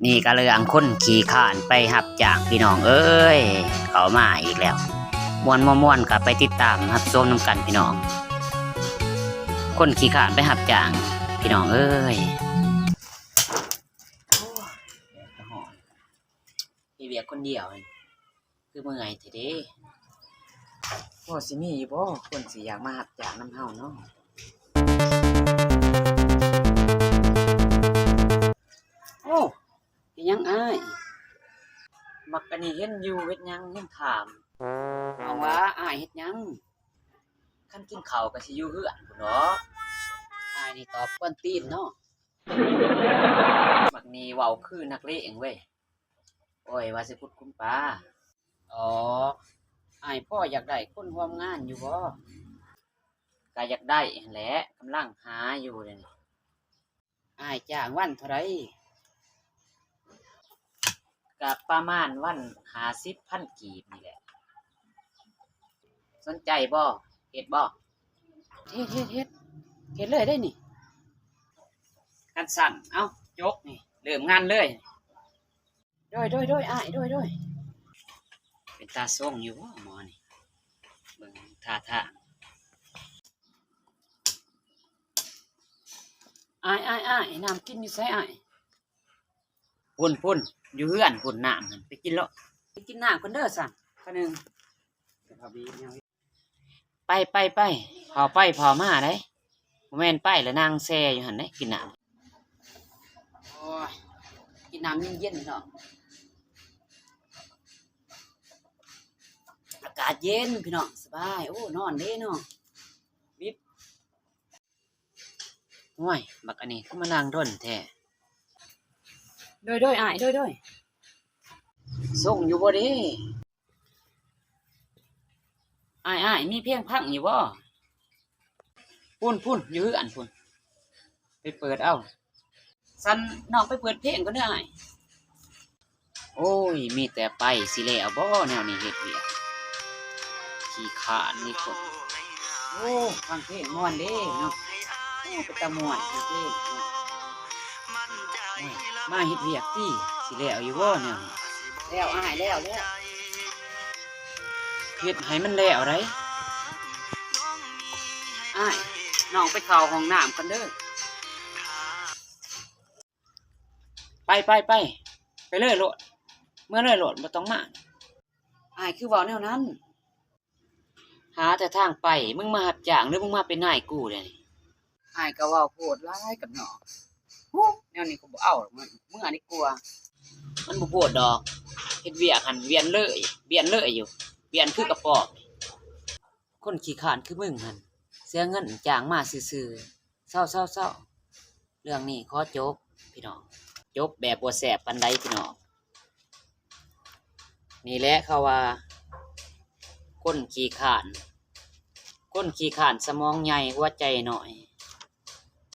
ນີ້ກໍເລື່ອງຄົນຂີ້ຄ້ານໄປຮັບຈ້າງພີ່ນ້ອງເອີຍ ເຂົ້າມາອີກແລ້ວ ມ່ວນບໍ່ມ່ວນກໍໄປຕິດຕາມຮັບຊົມນຳກັນພີ່ນ້ອງ ຄົນຂີ້ຄ້ານໄປຮັບຈ້າງພີ່ນ້ອງເອີຍ. ໂອ້ຍ ແດດກໍຮ້ອນ ເຮັດວຽກຄົນດຽວນີ້ຄືເມື່ອຍແທ້ເດ. ພໍຊິມີຢູ່ບໍ່ ຄົນຊິຢາກມາຮັບຈ້າງນຳເຮົາເນາະ? ໂອ້ ເຮັດຫຍັງອ້າຍ? ບັກອັນນີ້ເຫັນຢູ່ເຮັດຫຍັງ ຍັງຖາມນ້ອງວ່າອ້າຍເຮັດຫຍັງ? ຄັນກິນເຂົ້າກໍຊິຢູ່ເຮືອນພຸ້ນເນາະ ອ້າຍນີ້ຕອບກວນຕີນເນາະ. ບັກນີ້ເວົ້າຄືນັກເລງເວີຍ. ໂອ້ຍ ວ່າຊິຂຸດຂຸມປາ. ອໍ ອ້າຍພໍຢາກໄດ້ຄົນຮ່ວມງານຢູ່ບໍ່? ກະຢາກໄດ້ຫັ້ນແຫຼະ ກຳລັງຫາຢູ່ເດ. ອ້າຍຈ້າງວັນເທົ່າໃດ? ກະປະມານວັນຫ້າສິບພັນກີບນີ້ແຫຼະ. ສົນໃຈບໍ່? ເຮັດບໍ່? ເຮັດ ເຮັດ ເຮັດ ເຮັດເລີຍເດ້ນີ້. ຄັນຊັ້ນ ເອົ້າ ຈົກນີ້ ເລີ່ມງານເລີຍ. ໂດຍ ໂດຍ ໂດຍ ອ້າຍ ໂດຍ ໂດຍ. ເປັນຕາຊົງຢູ່ບໍ່ໝໍນີ້? ເບິ່ງທ່າທາງ. ອ້າຍ ອ້າຍ ອ້າຍ ນ້ຳກິນຢູ່ໃສອ້າຍ? ພຸ້ນ ພຸ້ນ ຢູ່ເຮືອນພຸ້ນ ນ້ຳຫັ້ນ ໄປກິນໂລດ. ໄປກິນນ້ຳກ່ອນເດີຊັ້ນ ຂ້າໜຶ່ງ. ໄປ ໄປ ໄປ ເຝົ້າໄປເຝົ້າມາໄດ໋ ບໍ່ແມ່ນໄປແລ້ວນັ່ງແຊ່ຢູ່ຫັ້ນເດ້ ກິນນ້ຳ. ໂອ້ຍ ກິນນ້ຳເຢັນໆເນາະ ອາກາດເຢັນພີ່ນ້ອງ ສະບາຍ. ໂອ້ ຮ້ອນເດ້ເນາະ ວິບ. ໂອ້ຍ ບັກອັນນີ້ຄືມານັ່ງດົນແທ້. ໂດຍ ໂດຍ ອ້າຍ ໂດຍ ໂດຍ. ຊົງຢູ່ບໍ່ເດ? ອ້າຍ ອ້າຍ ມີເພງຟັງຢູ່ບໍ່? ພຸ້ນ ພຸ້ນ ຢູ່ເຮືອນພຸ້ນ ໄປເປີດເອົາ. ຊັ້ນນ້ອງໄປເປີດເພງກ່ອນເດີອ້າຍ. ໂອ້ຍ ມີແຕ່ໄປ ຊິແລ້ວບໍ່ແນວນີ້ ເຮັດວຽກຂີ້ຄ້ານນີ້ຄົນ. ໂອ້ ຟັງເພງມ່ວນເດ້ເນາະ. ໂອ້ ເປັນຕາມ່ວນ ໂອເຄເນາະ. ໂອ້ຍ ມາເຮັດວຽກຕິ ຊິແລ້ວຢູ່ບໍ່ແນວນີ້? ແລ້ວອ້າຍ ແລ້ວ ແລ້ວ. ເຮັດໃຫ້ມັນແລ້ວໄດ໋. ອ້າຍ ນ້ອງໄປເຂົ້າຫ້ອງນ້ຳກ່ອນເດີ. ໄປ ໄປ ໄປ ໄປເລີຍໂລດ ເມືອເລີຍໂລດ ບໍ່ຕ້ອງມາ. ອ້າຍຄືເວົ້າແນວນັ້ນ? ຫາແຕ່ທາງໄປ ມຶງມາຮັບຈ້າງ ຫຼື ມຶງມາເປັນນາຍກູເດນີ້? ອ້າຍກໍເວົ້າໂພດຫຼາຍກັບນ້ອງ. ຫູ ແນວນີ້ກໍບໍ່ເອົາດອກ ເມືອ ເມືອດີກວ່າ. ມັນບໍ່ໂພດດອກ ເຮັດວຽກຫັ້ນວຽນເລີຍ ວຽນເລີຍຢູ່ ວຽນຄືກະປອມ. ຄົນຂີ້ຄ້ານຄືມຶງຫັ້ນ ເສຍເງິນຈ້າງມາຊື່ໆ. ເຊົາໆໆ ເລື່ອງນີ້ຂໍຈົບພີ່ນ້ອງ ຈົບແບບບໍ່ແຊບປານໃດພີ່ນ້ອງ. ນີ້ແຫຼະເຂົາວ່າ ຄົນຂີ້ຄ້ານ ຄົນຂີ້ຄ້ານສະໝອງໃຫຍ່ຫົວໃຈນ້ອຍ.